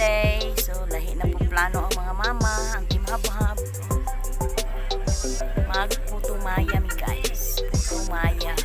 Sunday. So lahi na po plano ang mga mama, ang Team Habhab. Magputo maya mi, guys. Puto maya.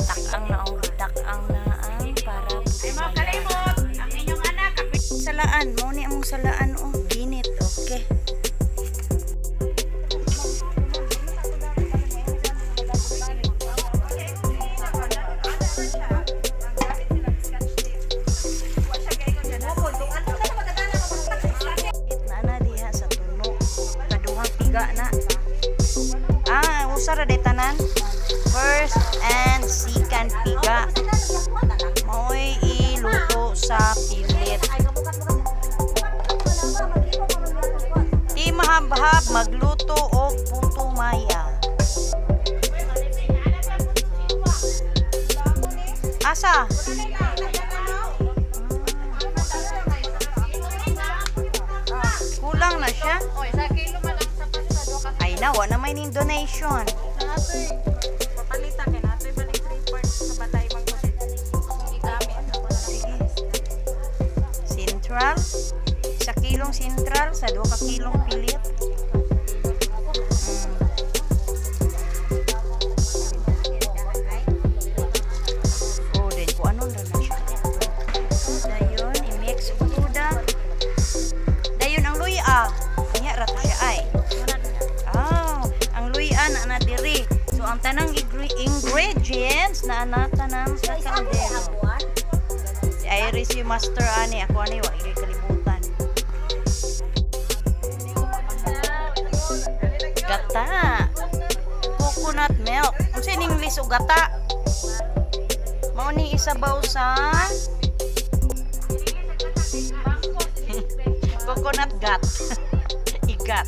Takang na ang takang na ang para puto maya. Ang inyong anak. Salaan, mo ni among salaan, oh, ginit. Okay. Na na diha sa tuno. Kaduhang piga na. Ah, usa ra day tanan. First and second piga. Maoy iluto sa pilit. Team Habhab magluto og puto maya. Asa? Kulang na siya. Oy, sa kilo man ang sapat sa duha ka. Ay na, wa na may ning donation. Natoy papalitan kay natoy balik 3 parts sa balay man ko. Gigamit. Sige. Central. Sa kilong central, sa 2 ka kilong pilit. Oh, then kung ano na na siya. Dayon, i-mix og tuda. Dayon ang luya. Kanya ra to siya ay. Ah, ang luya na na diri. So ang tanang ingredients na na tanan sa kaldero. Si Iris yung master ani, ako ani wa gyud kalibutan. Gata. Coconut milk. Unsa in English og gata? Mao ni isabaw sa coconut gat. Igat.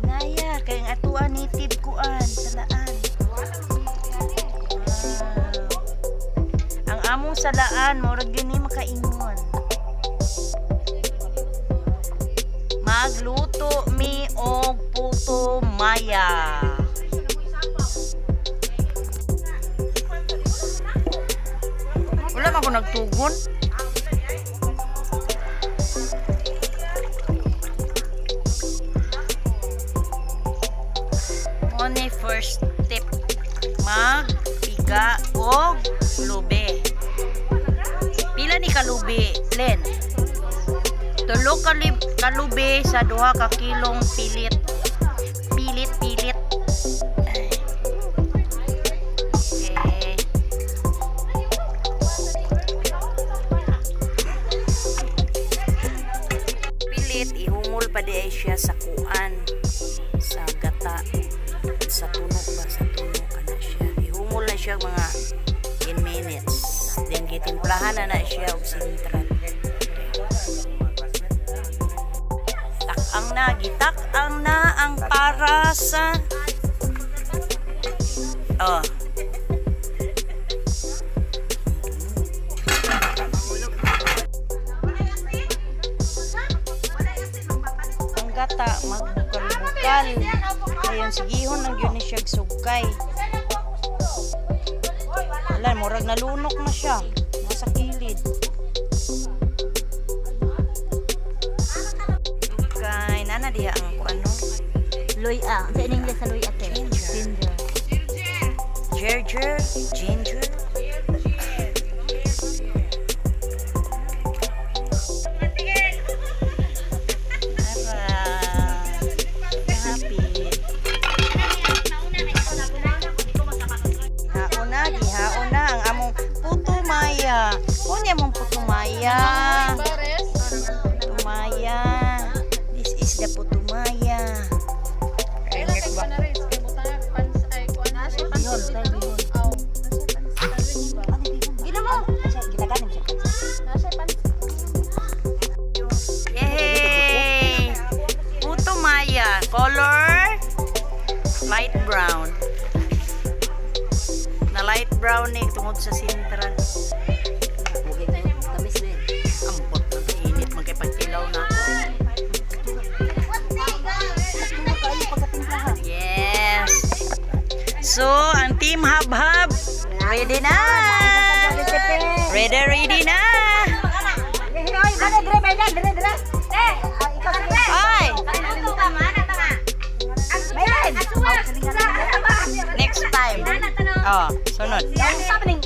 Naya, kay ang atuan native kuan, salaan. Wow. Ang among salaan, murag yun ni makaingon. Magluto mi og puto maya. Wala man ko nagtugon. Only first step, magpiga og lubi. Pila ni kalubi, Len? Tulo ka kalubi sa 2 ka kilong pilit. Pilit, pilit. Ay. Okay. Pilit, ihumol pa di ay siya sa kuan. Sa gata. Sa tuno ba? Sa tuno kana siya. Ihumol na siya mga 10 minutes. Then gitimplahan na na siya og sintral. Takang na, gitakang na ang para sa. Oh. Ang gata magbukal-bukal. Ayon sigihon lang gyud ni siya og sugkay. Wala, murag nalunok na siya. Nasa kilid. Sugkay, nana diha ang kuan no. Luya. Sa in English sa luya te? Ginger. Ginger. Ginger, ginger. Ara. Happy. Gihaon na, gihaon na ang among puto maya. Kunya among puto maya. Puto maya. This is the puto maya. Kailan kay kuan na rin? Kay butang pans ay kuan na siya. Bihon, tayo bihon. Aw. Gina mo. Gitaganim siya. Nasa pans. Yay! Puto maya. Color light brown. Na light brown ni tungod sa sintran. Tamis na yun. Ambot ng init man kay pagtilaw na ako. Yes. So, ang Team Habhab, ready na! Ready, ready na! Oy, dali, dire, Maylan, dire, dire. Ikaw, sige. Ay! Maylan! Next time. Oh, sunod. Ang sabi ning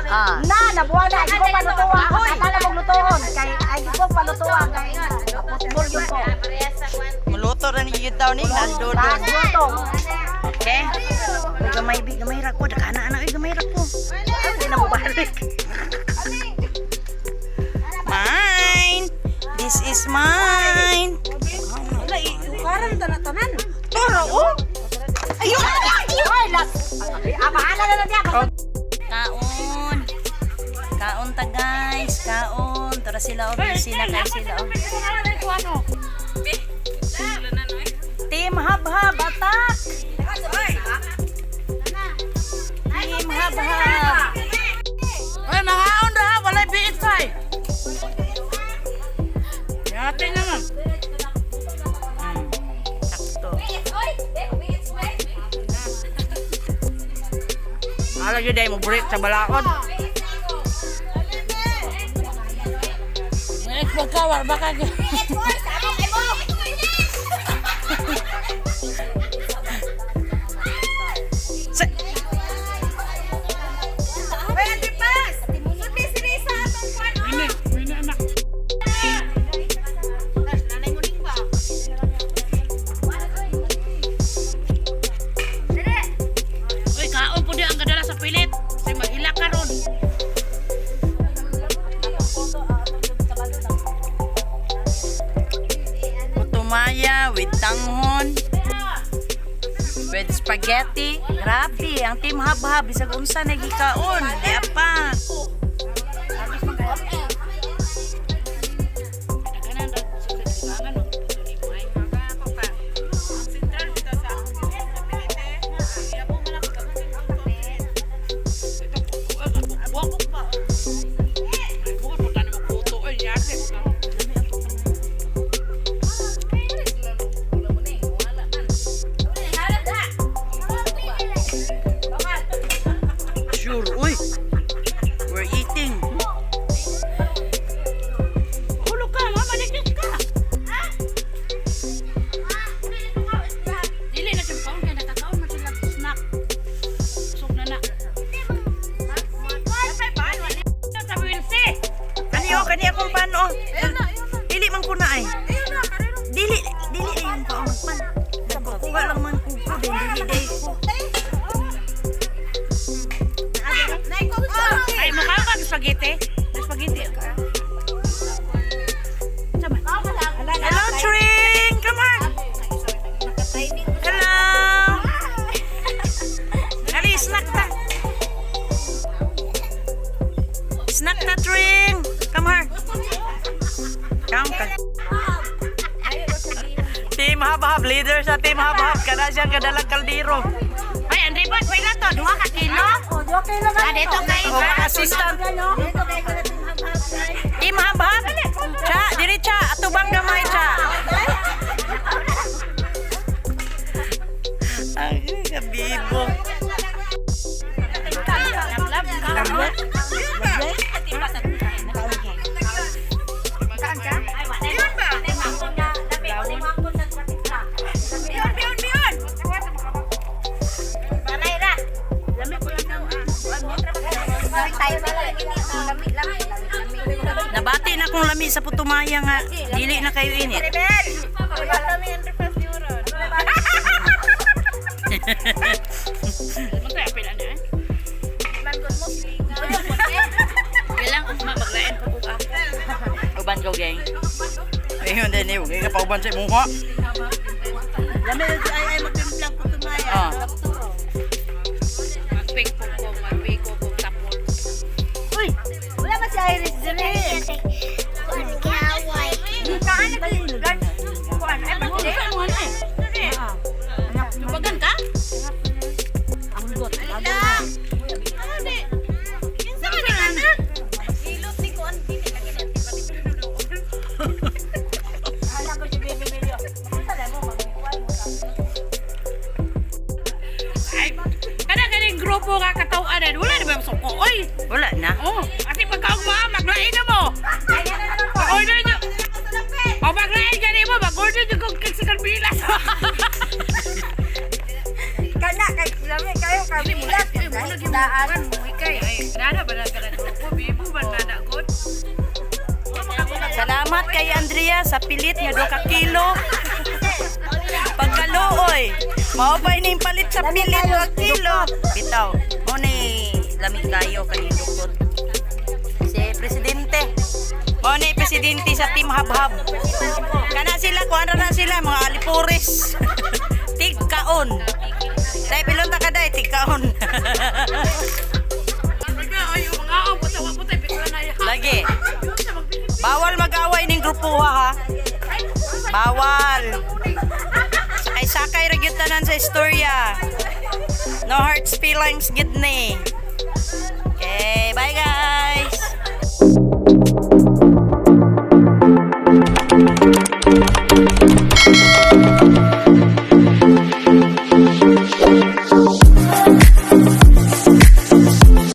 Ah. Na, nabuha na. Ay, ko palutuan. Akala mong lutuon. Kay, ay, ko palutuan. Kay, football yun po. Muluto ra ni gyud daw ni nandodon. Luto. Okay? Uy, gamay bi, gamay ra ko. Dagana ana, uy, gamay ra ko. Hindi na mo balik. Mine! This is mine! Parang tanan-tanan. Toro, oh! Ayun! Ay, las. Ah, bahala na lang niya. Kaon! Kaon ta guys, kaon. Tara sila oh, busy na kayo sila oh. Team Habhab attack! Team Habhab! Ay, mangaon ra ha, walay biit say. Yate naman. Sakto. Ala gyud ay mo break sa balaod. Ngayon magkawar baka Sa Ini, ini anak. Uy, kaon po di ang kadala sa pilit. Say maghilak karon. Putumaya with tanghon. With spaghetti. Grabe, ang Team Habhab bisag unsa nagikaon. Di pa. Sure, uy. We're eating. Hulog ka, mama, manikis ka. Dili na siyang kaon, kaya nakakaon man sila snack. Busog na na. Sa Wilsie. Kani oh, kani akong pan oh. Dili man ko na ay. Dili, dili ay yung paon pan. Nagkukuha lang man ko ko din dili day ko. Ay, makaon ka ng spaghetti. May spaghetti. Sama. Hello, Tring! Come on! Hello! Ali, snack ta! Snack ta, Tring! Come here! Come ka. Team Habhab, leader sa Team Habhab. Kada siyang kadalang kaldero. Ay, Andre Boss, may to. 2 ka kilo. Oh, okay lang. Ah, dito kay O, assistant. Team Habhab! Cha, diri cha. Atubang gamay, cha. Ay, kabibo. Nabati na kong lami sa putumaya nga. Dili na kayo init. Magkaya na eh. Kailang ugma maglain pa ko ako. Uban ko, gang. Ayun din eh, huwag ka pauban sa imong ha. Lami, ay, ay, magtimplang putumaya. Ah. Magpik po ko, magpik ko ko tapol. Uy, wala ba si Iris dire? Tubagan ka? Ang got. Alam ko si Baby Milio. Mapunta na mo, magkukuha mo. grupo nga katawanan, wala na ba yung suko, oy? Wala na. Oh, kasi pagkaugma, maglain na mo. Order nyo. O, maglain gani mo, mag-order nyo kung cake sa Carbilas. Kana kay lami kayo kabilas. Daan. Ay, nana ba na ka na grupo? Bibo ba na na good? Salamat kay Andrea sa pilit nga 2 ka kilo. Pagkaluoy. Mao pa ining palit sa pilit 2 kilo. Bitaw. Mo ni lami kayo kani dukot. Si presidente. Mo ni presidente sa Team Habhab. Kana sila kuan ra na sila mga alipures. Tigkaon. Dai pilon ta ka dai tigkaon. Ay, mga ang puta, wa puta, picture na yan. Lagi. Bawal mag-away ning grupo ha. Bawal. Sakay-sakay ra gyud tanan sa istorya. No hurt feelings gid ni. Okay, bye guys.